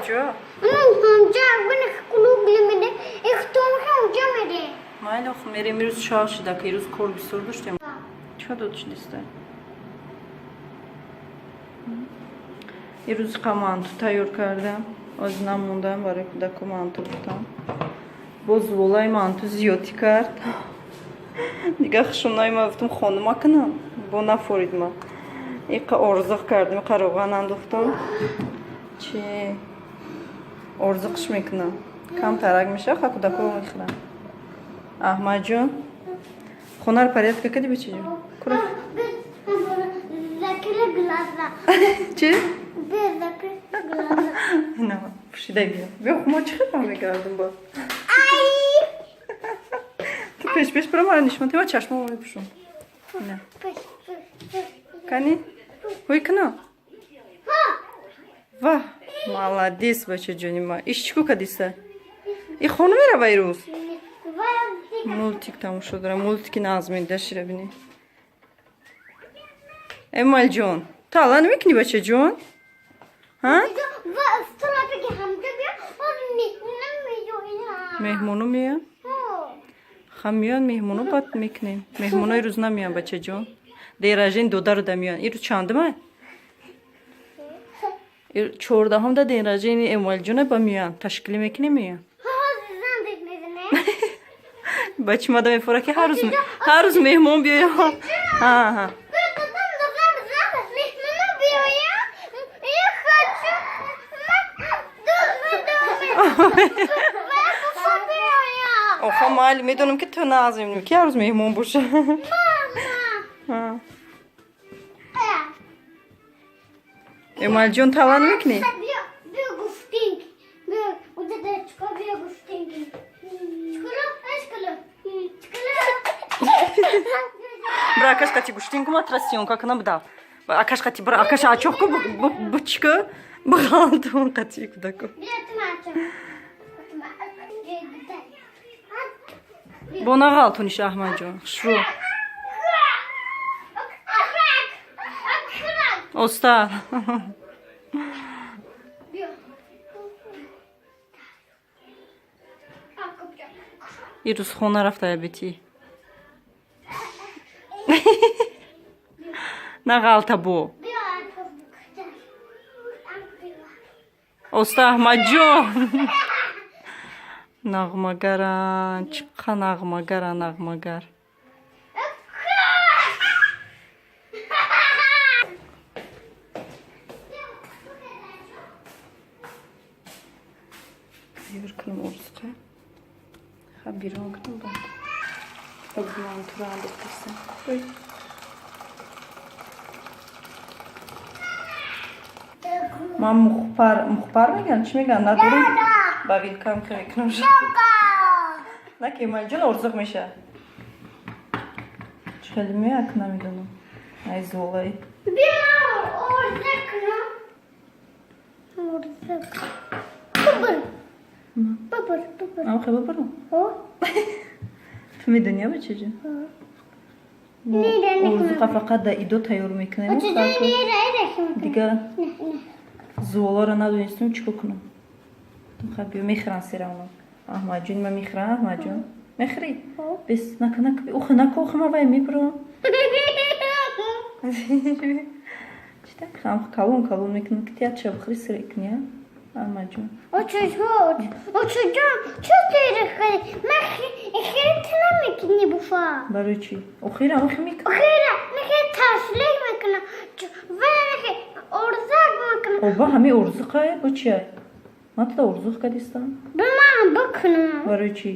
Куҷо? Майли, охи, мерем. Ирӯз шав шуда, ки ирӯз кор бисёр доштем. Чӣ дод шудиста? Ирӯз қа манту тайёр кардам, оз намондам барои кӯдаку, манту пухтам. Боз зуволаи манту зиёдтӣ кард. Дига хушунаи ма, гуфтам, хонума кунам, бо нафорид. Ма иқа орзуқ кардем, иқа равған андохтам, чи орзуқш мекунам, камтарак меша, ха, кӯдако мехӯрам. Аҳмадҷон, хонаро порядка кардӣ, бачаҷон? Кура чи ина пӯшида. Биё, мо чӣ хел мегардем? Бо ту пеш пеш бира, мара нишон тема, чашмомо мепӯшум. Ина кани, ҳуй куно. Ваҳ, молодец, бачаҷони ма. Иш чӣ ко кадиса? И хона мерава, ирӯз мультик тамошо дорам, мультики нағз медида. Шира бини. Эмалҷон, ту алла намекунӣ, бачаҷон? Ҳа, меҳмоно меян, ха, меян меҳмоно, баъд мекунем. Меҳмоно ирӯз намеян, бачаҷон, день рождения додару да меян. Ирӯз чандума? 14-ҳум да день рождения Эмалҷона, ба меян, ташкилӣ мекунем, меян. Бачи мада мефора, ки ҳар рӯз меҳмон биёя. Ҳа. Оха, майли, медонам, ки ту нағз мебинӣ, ки ҳар рӯз меҳмон боша. Эмалҷон, тала намекунӣ? Биё, гуфтинг. Биё, уҷа чикор, биё, гуфтинг. Чикоро? Чикоро? Чикоро? Бира, акаш қати гуштин кума, тра съёмка кунам, буда. Акаш қати бира, акаш ачоқ ку, бучка бғалтун қати кудаку. Биё, тумача. Бо нағалтуниш, Аҳмадҷон, хушрӯ. Оста. Биё. Ирӯз хона рафта бити. Нағалта бо. Биё. Оста, Аҳмадҷон. Нағмагаран, чиқа нағмагара, нағмагар. Тайёр кунам орзуқа. Ха, бирон кунам, баъд. Мантура андохтастам. Ой. Ман мухпар, мухпар мегӯянд, чӣ мегӯянд, надорам. Ба вилкам ки мекунам. На ки Эмалҷон орзуқ меша. Чӣ хеле меяк, намедонам. Ай золай. Биё, орзуқ кунам. Орзуқ. Бубур. Бубур, бубур. Ам хел бубарам? О. Ту медонӣ, бачаҷон? Орзуқа фақат да идо тайёр мекунем. Дигар зуволаро надонистем, чӣ кор кунам. Ха, биё, мехӯран серамон. Аҳмадҷон, ма мехӯрам, Аҳмадҷон. Мехӯрӣ? Бес нака, нака, охи, нака, охи, ма вай мебурам. Чӣ так хам калон калон мекунам, ки тият ша бихӯри, сир кунӣ, а? Аҳмадҷон. Очоҷон, чӣ тери ма хеле намекунӣ буфа. Барои чӣ? Охира охи мекунам. Охира нахе ташлик мекунам. Ва нахе орзуқ мекунам. Оба ҳами орзуқае, бо чия? Ман туда орзуқ кардистам. Ба ман бикунам. Барои чӣ?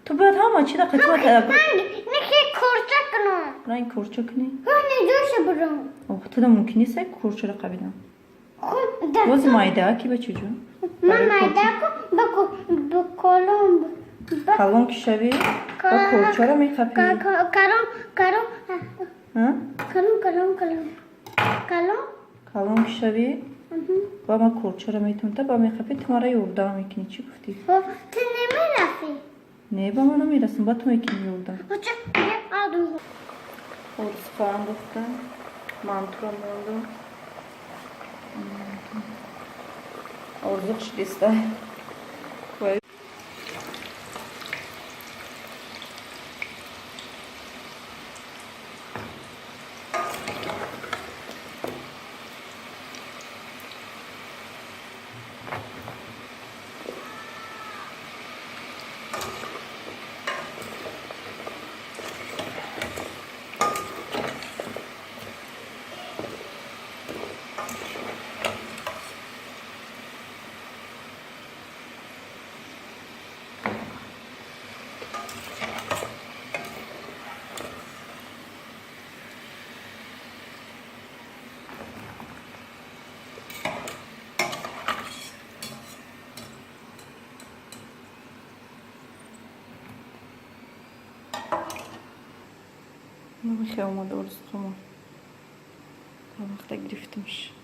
Ту бояд ҳама чи да қатима Нахе курча кунам. Ранг курча кунӣ? Ҳа, ҷоша бурам. Ох, туда мумкин нест курчаро қабидан. Бози майда ки, бачаҷон. Ман майда ку ба колон. Калон ки шавӣ, ба курчаро мехапӣ. Калон, калон. Калон, калон, калон. Калон. Калон ки шавӣ, ба ма курчаро метавонта, ба мехапӣ, ту мара ёрдам мекунӣ. Чӣ гуфтӣ? Ту намерафӣ. Не, ба ман намерасам, ба ту мекунӣ ёрдам. Орзуқа андохтам, мантуро мондам. Орзуқ шидиста. Мехе омада орзуқамо. Вақта гирифтамш.